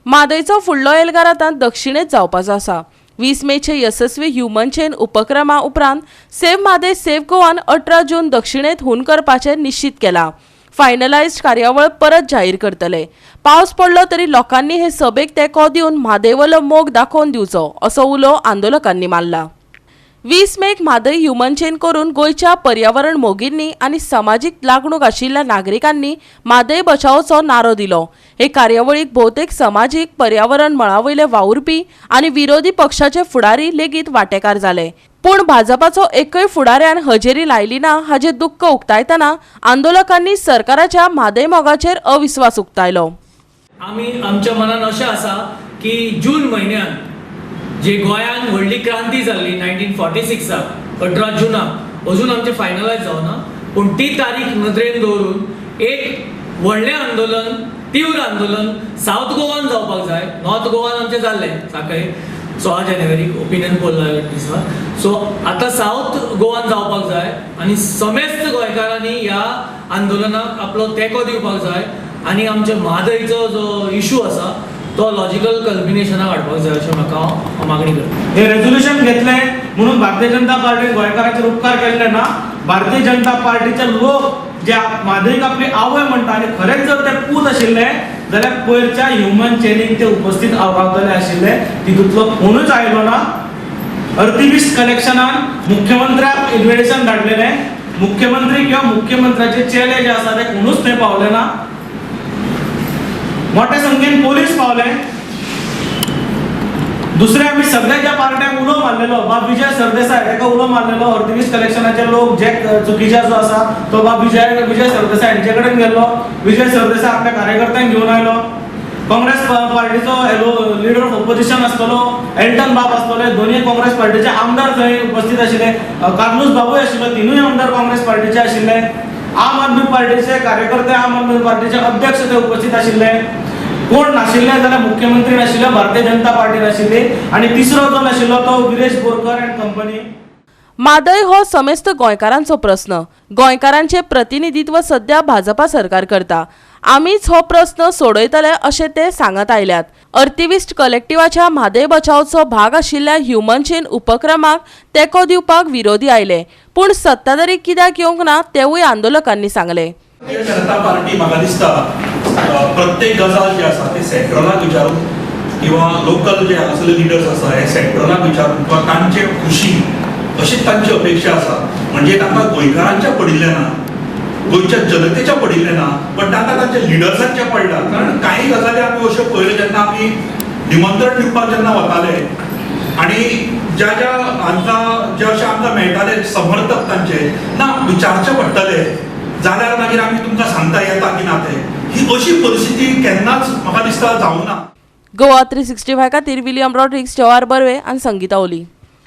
म्हादयचो फुडलो एल्गार आतां दक्षिणेत जावपाचो आसा. 20 मेचे येसस्वी ह्युमन चेन उपक्रमा उपरांत सेव्ह म्हादय सेव्ह गोवान 18 जून दक्षिणेत हून करपाचें निश्चित केलां. फायनलायज्ड कार्यावळ परत जाहीर करतले. पावस पडलो तरी लोकांनी हे सभेक तेंको दिवन म्हादयवयलो मोग दाखोवन दिवचो असो उलो आंदोलकांनी मारला. 20 मेक म्हादय ह्युमन चेन करून गोंयच्या पर्यावरण मोगींनी आनी समाजीक लागणूक आशिल्ल्या नागरिकांनी म्हादय बचावचो नारो दिलो. हे कार्यावळीक भोवतेक समाजीक पर्यावरण मळावयले वावुरपी आनी विरोधी पक्षाचे फुडारी लेगीत वांटेकार जाले. पूण भाजपाचो एकय फुडाऱ्यान हजेरी लायली ना हाचें दुख्ख उक्तायतना आंदोलकांनी सरकाराच्या म्हादय मोगाचेर अविस्वास उक्तायलो. आमी आमच्या मनान अशें आसा की जून म्हयन्यान जे गोंयान व्हडली क्रांती जाल्ली 1946 18 जुनाक, अजून आमचें फायनलायज जावना, पूण ती तारीख नदरेन दवरून एक व्हडलें आंदोलन, तीव्र आंदोलन सावथ गोवान जावपाक जाय. नॉर्थ गोवान आमचें जाल्लें सांखळे 16 जानेवारीक ओपिनियन पोल दिसा. सो आतां सावथ गोवान जावपाक जाय आनी समेस्त गोंयकारांनी ह्या आंदोलनाक आपलो तेंको दिवपाक जाय आनी आमच्या म्हादयचो जो इशू आसा तो लॉजिकल कल्मिनेशनाक हाडपाक जाय अशें म्हाका हांव मागणी करता. हे रेझोल्युशन घेतले म्हणून भारतीय जनता पार्टीन गोंयकारांचेर उपकार केल्ले ना. भारतीय जनता पार्टीचे लोक जे म्हादयक आपली आवय म्हणटा आनी खरेंच जर ते पूत आशिल्ले जाल्यार पयरच्या ह्युमन चेनीक ते उपस्थित रावतले आशिल्ले. तितूंतलो कोणूच आयलो ना. अर्थिविस्ट कलेक्शनान मुख्यमंत्र्याक इन्विटेशन धाडलेलें. मुख्यमंत्री किंवा मुख्यमंत्र्याचे चेले जे आसा ते कोणूच थंय पावले ना. मोठ्या संख्येन पोलीस पावले. दुसरे आमी सगळ्या ज्या पार्ट्यांक उलो मारलेलो, बाब विजय सरदेसाय ताका उलो मारलेलो. अर्थिवीस कलेक्शनाचे लोक जे चुकीचे जो आसा तो बाब विजय विजय सरदेसाय हेंचे कडेन गेल्लो. विजय सरदेसाय आपल्या कार्यकर्त्यांक घेवन आयलो. काँग्रेस पार्टीचो लिडर ऑफ ऑपोजिशन आसतलो एल्टन बाब आसतले, दोनूय काँग्रेस पार्टीचे आमदार थंय उपस्थित आशिल्ले. कार्लूस बाबूय आशिल्लो. तिनूय आमदार काँग्रेस पार्टीचे आशिल्ले. आम आदमी पार्टीचे कार्यकर्ते, आम आदमी पार्टीचे अध्यक्ष ते उपस्थित आशिल्ले. कोण नाशिल्ले जाल्यार मुख्यमंत्री नाशिल्ले, भारतीय जनता पार्टी नाशिल्ली आनी तिसरो जो नाशिल्लो तो विरेश बोरकर अँड कंपनी. म्हादय हो समेस्त गोंयकारांचो प्रस्न. गोंयकारांचे प्रतिनिधित्व सध्या भाजपा सरकार करता. आमीच हो प्रस्न सोडयतले अशें ते सांगत आयल्यात. अर्थिविस्ट कलेक्टिवाच्या म्हादय बचावचो भाग आशिल्ल्या ह्युमन चेन उपक्रमाक तेंको दिवपाक विरोधी आयले, पूण सत्ताधारी कित्याक येवंक ना तेवूय आंदोलकांनी सांगलें. भारतीय जनता पार्टी म्हाका दिसता प्रत्येक गजाल जी आसा ती सेंट्रलाक विचारून किंवा लोकल जे हांगासरले लिडर्स आसा हे सेंट्रलाक विचारून किंवा तांचे खुशी अशीच तांची अपेक्षा आसा. म्हणजे तांकां गोंयकारांच्या पडिल्लें ना, गोंयच्या जनतेच्या पडिल्लें ना, पण तांकां तांच्या लिडर्सांच्या पडलां. कारण कांय गजाली आमी अश्यो पळयल्यो, जेन्ना आमी निमंत्रण दिवपाक जेन्ना वताले आणि ज्या ज्या आमकां जे अशें आमकां मेळटाले समर्थक तांचे, ना विचारचें पडटलें जाल्यार मागीर आमी तुमकां सांगता येता की ना ते. ही अशी परिस्थिती केन्नाच म्हाका दिसता जावना. गोवा 365 खातीर विलियम रॉड्रिक्स, जवाहर बर्वे आनी संगीता ओली.